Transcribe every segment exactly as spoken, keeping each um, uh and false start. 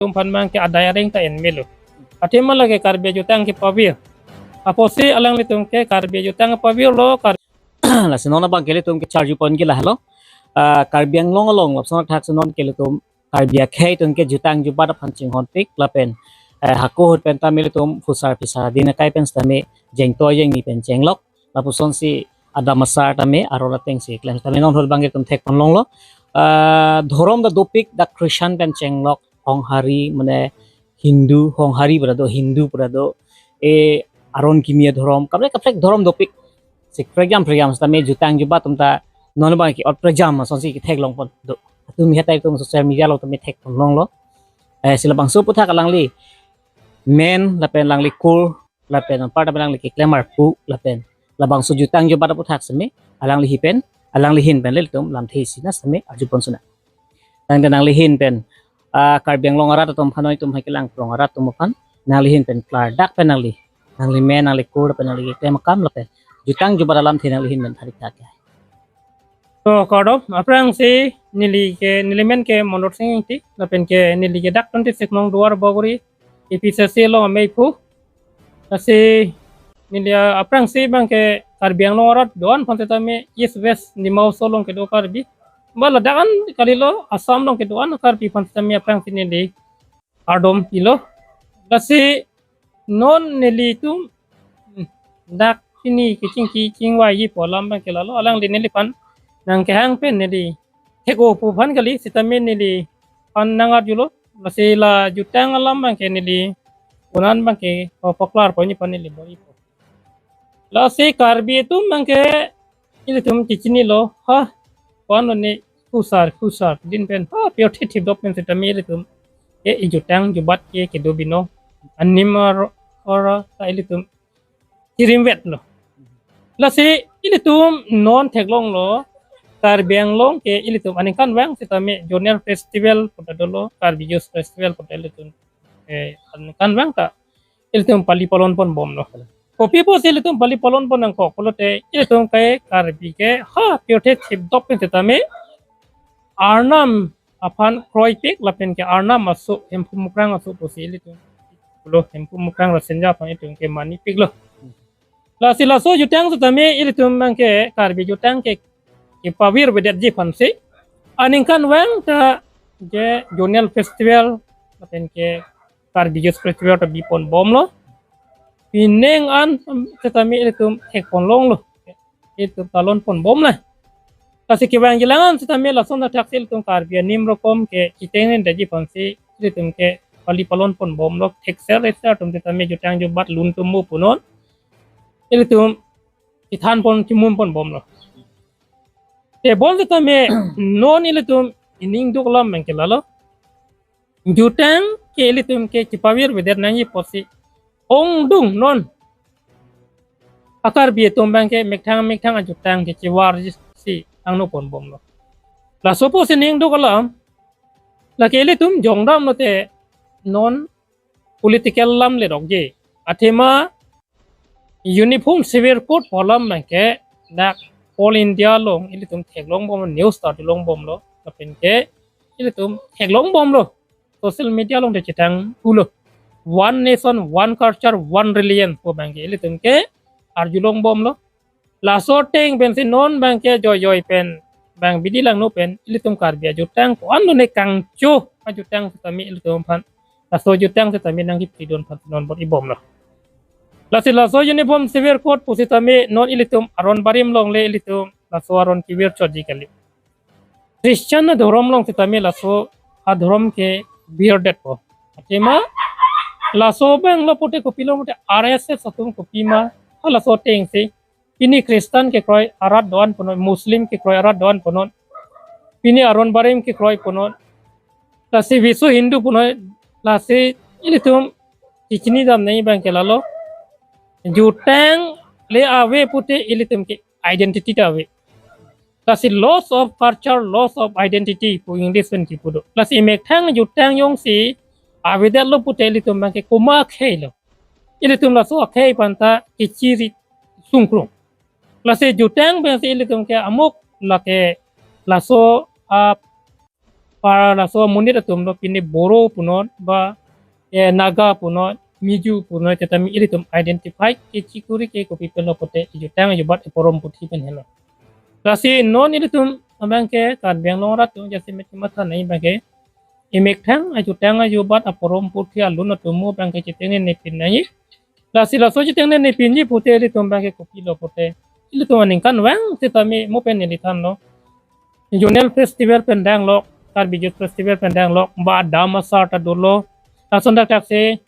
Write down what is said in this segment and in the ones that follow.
atum aphan abangke adai areng ta en melo. Athema lake Karbi ajutang kepavir. Apotsi alanglitum ke Karbi ajutang pavir lo, Kar- Lasi non abangke ilitum kecharju pon ke lahelo. Ah, Karbi Anglong along lapuson athak si non ke ilitum Karbi akhei atum ke jutang jubat aphan chinghonpik lapen, eh, hako ahut pen tame ilitum phusar phisar adin akai pen sitame jengtoi jengni pen chenglok. Lapusonsi adam asar tame aron atengsi klem tame non ahut abangke ilitum thek pon longlo. Ah, dhorom ta dopik, dak Christian pen chenglok, Honghari, mane Hindu, Honghari pura do, Hindu pura do, e aron kimi adhorom, kaprek kaprek dhorom dopik. Si prekjam prekjam sitame jutang jubat atum ta non abangke ot prekjam asonsi kethek long pon do. Atum mi hatai atum social media along tame thek pon longlo. Eh, si labangso aputhak alangli men lapen alangli kur lapen anpar tame alangli keklem arpu lapen labangso jutang jubat aputhak sitame alangli hi pen, alangli ahin pen le ilitum lamthe isi na sitame arju pon sona. Tangte nangli ahin pen, ah, Karbi Anglong arat atum aphan, itum hai kelang prong arat atum aphan, nangli ahin pen klardak pen nangli, nangli men, nangli kur pen nangli keklem akam lapen jutang jubat alamthe nangli ahin pen tharik thak ya. To kardom, aphrangsi neli ke, neli men ke Monor Sing Ingti, lapen ke neli ke dak twenty-six nong Duar Bagori, A P C C along ameiphu. Lasi neli, ah, aphrangsi abangke Karbi Anglong arat do-an aphan sitame East West Dima Hasao along kedo Karbi. Ba ladak an kalilo, Assam along kedo-an Karbi aphan sitame aphrangsi neli kardom pilo. Lasi non nelitum, hmm, dak pini kechingki chingvai ji pu alam abangke lalo, alangli neliphan nangkehang pen neli thek-o pu aphan kali, sitame neliphan nangarjulo. Lasi la jutang alam abangke neli unan abangke, oh, paklar pon ji aphan neli bor-i po. Lasi Karbi atum abangke ilitum chechinilo, ha, ko-an lo ne, khusar khusar din pen, ha, pirthe thipdok pen sitame ilitum ke ijutang jubat ke kedo binong anim ar-, ora ta ilitum chirimvetlo. Lasi ilitum non theklonglo, Karbi Anglong ke ilitum aningkanvang sitame zonal festival pu ta dolo, Karbi Youth Festival pu ta ilitum, eh, aningkanvang ta ilitum pali palon pon bomlo. Kopi pusi ilitum pali palon pon nangkok pulote, ilitum ke Karbi ke, ha, pirthe thipdok pen sitame Arnam aphan kroipik lapen ke Arnam aso, Hemphu Mukrang aso pusi ilitum, pulo, Hemphu Mukrang Rasinja aphan itum ke manipiklo. Lasi laso jutang sitame ilitum abangke Karbi jutang ke, kepavir vedet ji aphansi aningkanvang ta je zonal festival lapen ke Karbi Youth Festival ta bipon bomlo. Pining an sitame ilitum thek pon longlo, ilitum talon pon bomlo. Lasi kevang jilang an sitame lason athak si ilitum Karbi anim rokom ke chiteng nin daji aphansi ilitum ke pali palon pon bomlo, thekser reser atum sitame jutang jubat lun tum mu punon ilitum chethan pon chimum pon bomlo. Tebon sitame non ilitum ining duk alam abangke lalo. Jutang ke ilitum ke chepavir vedet nangji apotsi ongdung non a-Karbi atum abangke methang methang ajutang ke chevarji si angno pon bomlo. Laso pusi ining duk alam, lake ilitum jongdam lote non political alam ledokji. Athema Uniform Civil Code pu alam abangke dak All India along ilitum theklong bomlo, news ta arjulong bomlo, lapen ke ilitum theklong bomlo, social media along ta chethan pulo. One nation, one culture, one religion pu abangke ilitum ke arjulong bomlo. Laso ateng pensi non abangke joijoi pen, bang bidi langno pen ilitum Karbi ajutang ko-an lo ne kangcho ajutang sitame ilitum aphan, laso jutang sitame nangkipidun aphan non bor-i bomlo. Lasi laso Uniform Civil Code pusitame non ilitum aron barim along le ilitum laso aron kevir chotji kali. Christian adhorom along sitame laso adhorom ke virdetpo. Athema laso abang lo pute kopilo pute R S S atum kopima, ha laso atengsi pini Christian kekroi arat do-an punon, Muslim kekroi arat do-an punon, pini aron barim kekroi punon, lasi visu Hindu punon, lasi ilitum chechinidam nangji abangke lalo. Jutang le ave pute ilitum ke identity ta ave. Lasi loss of culture, loss of identity pu English pen kipu do. Lasi methang jutang jongsi avedetlo pute ilitum abangke komat akhei lo. Ilitum laso akhei aphanta kechiri sungkrung. Lasi jutang pensi ilitum ke amuk lake laso a para laso amonit atum lo, pini Boro punon ba, eh, Naga punon, Miju punon, teta mi ilitum identify ke chikuri ke kopi pen lo pote, ejutang ajubat aporom puthi pen helo. Lasi non ilitum abang ke Karbi Anglong arat atum jasi meti matha nai abang ke, emethang ajutang ajubat aporom puthi alun atum mo abang ke chitengnene pin nai. Lasi laso chitengnene pinji pote ilitum abang ke kopi lo pote, ilitum aningkanvang sitame mo pen neli thanlo. Zonal festival pen danglo, Karbi Youth Festival pen danglo, ba dam asar ta dolo. Lason dak dak si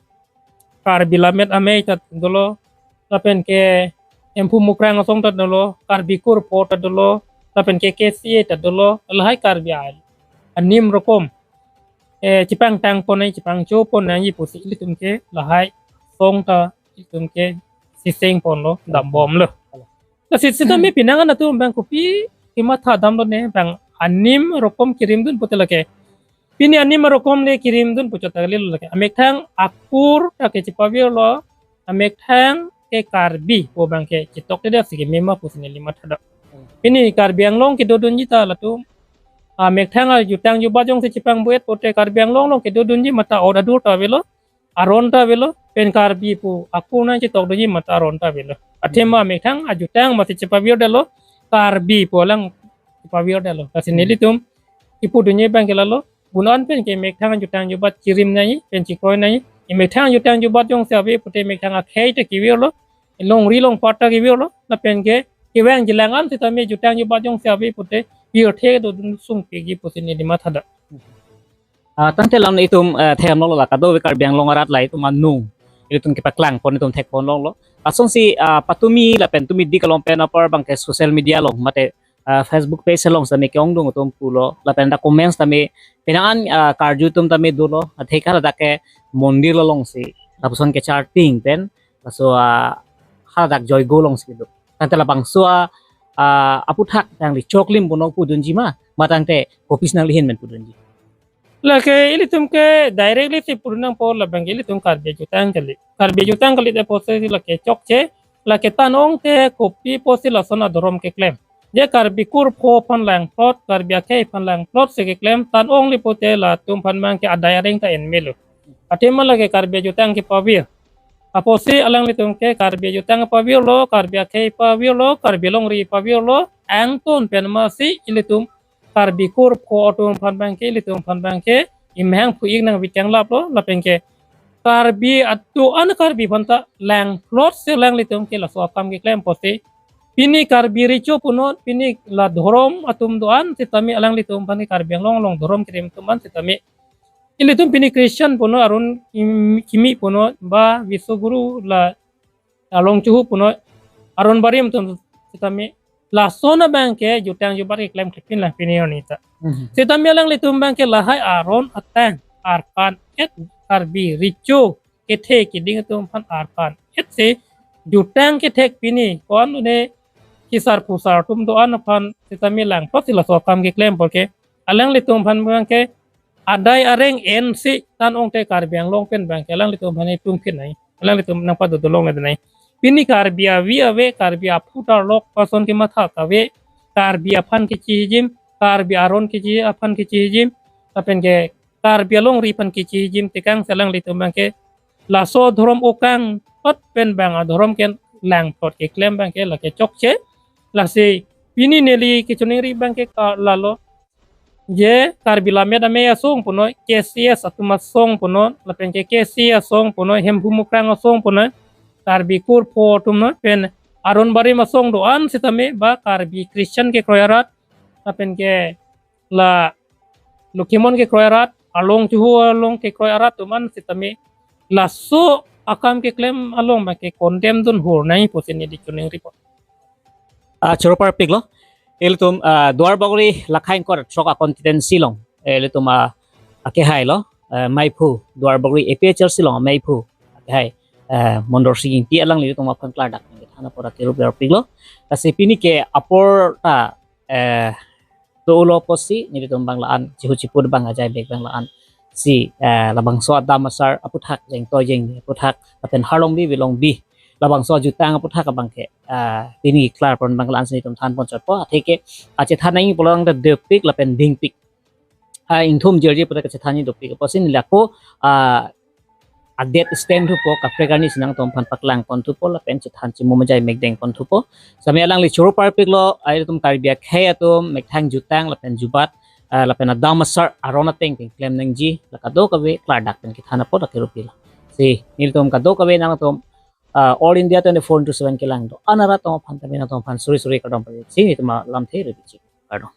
Karbi Lammet Amei ta dolo. Lapen ke Hemphu Mukrang Asong ta dolo, Karbi Kurpho ta dolo, lapen ke K C A ta dolo, lahai Karbi ai anim rokom, eh, chepangtang pon nai, chepangcho pon nai pusi ilitum ke lahai song ta ilitum ke siseng ponlo, dambomlo. Lasi sitame pinangan atum abang kopi kematha damlo ne, bang anim rokom kerim dun pote lake. Pini anim rokom le kerim dun puchot ta kalilo lake. Amethang akur ta ke chepavirlo, amethang ke Karbi pu abang ke chetok te dak si kemema pusi neli matha dak. Pini Karbi Anglong kedodunji ta latum, amethang ajutang ajubat jongsi chepangbuet pote Karbi Anglong along kedodunji mata ot adur ta avelo, aron ta avelo, pen Karbi pu akur nangchetokdunji mata aron ta avelo. Athema amethang ajutang masi chepavirdetlo, Karbi pu alang chepavirdetlo. Lasi nelitum kipudunji abang ke lalo, bonta pen ke methang ajutang ajubat chirim nai, pen chikroi nai. Emethang ajutang ajubat jongsi ave pote methang akhei ta kevirlo, longri longpat ta kevirlo, lapen ke kevang jilang an sitame jutang ajubat jongsi ave pote pirthe dodun sungpikji pusi neli matha dak. Ah, tangte lam itum, eh, themlo la kadokave Karbi Anglong arat la itum anung, itum kepaklang pon, itum thek pon longlo. Lasonsi, ah, patumi lapen tumi dik along pen apar abang ke social media along mate, ah, Facebook page along sitame ke-ongdung atum pulo, lapen dak comments tame pinangan, ah, karju atum tame dolo, atheke haladak ke mondir alongsi lapuson kecharting pen, laso, ah, haladak joigo alongsi do. Tangte labangso, ah, aphuthak nangli choklim punon pudunji ma, ma tangte kopisi nangli ahin pen pudunji? Lake ilitum ke directly si pudun nangpo, labang ke ilitum Karbi ajutang kali. Karbi ajutang kali te pusi lake chokche, lake tan ong te kopi pusi lason adhorom keklem. Je Karbi Kurpho aphan langplot, Karbi akhei aphan langplot si keklem, tan ongli pote latum aphan abang ke adai areng ta en melo. Athema lake Karbi ajutang kepavir. Apotsi alanglitum ke Karbi ajutang pavirlo, Karbi akhei pavirlo, Karbi alongri pavirlo, angton pen masi ilitum Karbi Kurpho atum aphan abang ke, ilitum aphan abang ke, imhang phu-ik nangvit kanglaplo, lapen ke Karbi atum an Karbi aphan ta langplot si alanglitum ke laso akam keklem pusi. Pini Karbi Recho punon, pini la dhorom atum do-an sitame alanglitum aphan ke, Karbi Anglong along dhorom kerim atum an sitame. Ilitum pini Christian punon, Aron Kim-, Kimi punon, ba Vishwaguru la Along Chuhu punon, Aron Barim atum sitame. Lason abang ke jutang jubat keklem klepin lang pini arni ta. Mhm. Sitame alanglitum abang ke lahai aron atang arkan et, Karbi Recho kethe kiding atum aphan arkan et si jutang kethek pini, ko-an ne kisar phusar atum do-an aphan sitame langplot si laso akam keklem apor ke, alanglitum aphan abang ke adai areng en si tan ong te Karbi Anglong pen abang ke alanglitum aphan itum phin nai, alanglitum nangpadodolongle nai. Pini Karbi avi ave, Karbi aphu tarlok ason kematha kave, Karbi aphan kechijim, Karbi aron kechi aphan kechijim, lapen ke Karbi alongri aphan kechijim tekang si alanglitum abang ke laso dhorom okang pot pen abang adhorom ke langplot keklem abang ke lake chokche. Lasi pini neli kachiningri abang ke ka lalo. Je Karbi Lammet Amei asong punon, K C S atum asong punon, lapen ke K C A asong punon, Hemphu Mukrang asong punon, Karbi Kurpho atum non, pen Aron Barim asong do-an sitame, ba Karbi Christian kekroi arat, lapen ke la Lokhimon kekroi arat, Along Chuhu along kekroi arat atum an sitame laso akam keklem along abang ke condemn dun hur nai pusi neli kachiningri po. Ah, choro parpiklo. Ilitum, ah, Duar Bagori lakhain kor throk a constituency along, eh, ilitum, ah, akehai lo, eh, meiphu, Duar Bagori A P H L C along meiphu akehai, eh, Mondorsing Ingti alanglitum aphan klardak nangkethan apor akirup parpiklo. Lasi pini ke apor ta, eh, to-olo pusi nelitum abang la-an chihu chiput abang ajai bek abang la-an si, eh, labangso adam asar aphuthak, jeng to jeng aphuthak, lapen harlongbi vilongbi labangso ajutang aphuthak abang ke, eh, pini klar pon abang la-an si nelitum than pon chotpo. Atheke achethan nangji pulo tangte dopik lapen dingpik. ah, ingthum jirji pu ta kachethanji dopik apotsi neli ako, ah, a-date stamp thupo, kaprek arni si nangtumphan paklang pon thupo, lapen chethan chimum ajai mekdeng pon thupo. Sami alangli choro parpiklo, ilitum Karbi akhei atum methang jutang lapen jubat, ah, lapen adam asar aron ateng pen klem nangji, la kadokave klardak pen kethan apot lake rupi lo. Si nelitum kadokave nangtum, ah, All India twenty-four into seven kelang do-an arat atum aphan tame nangtumphan suri suri kardom pajir. Si nelitum alamthe rupi chi. Kardom.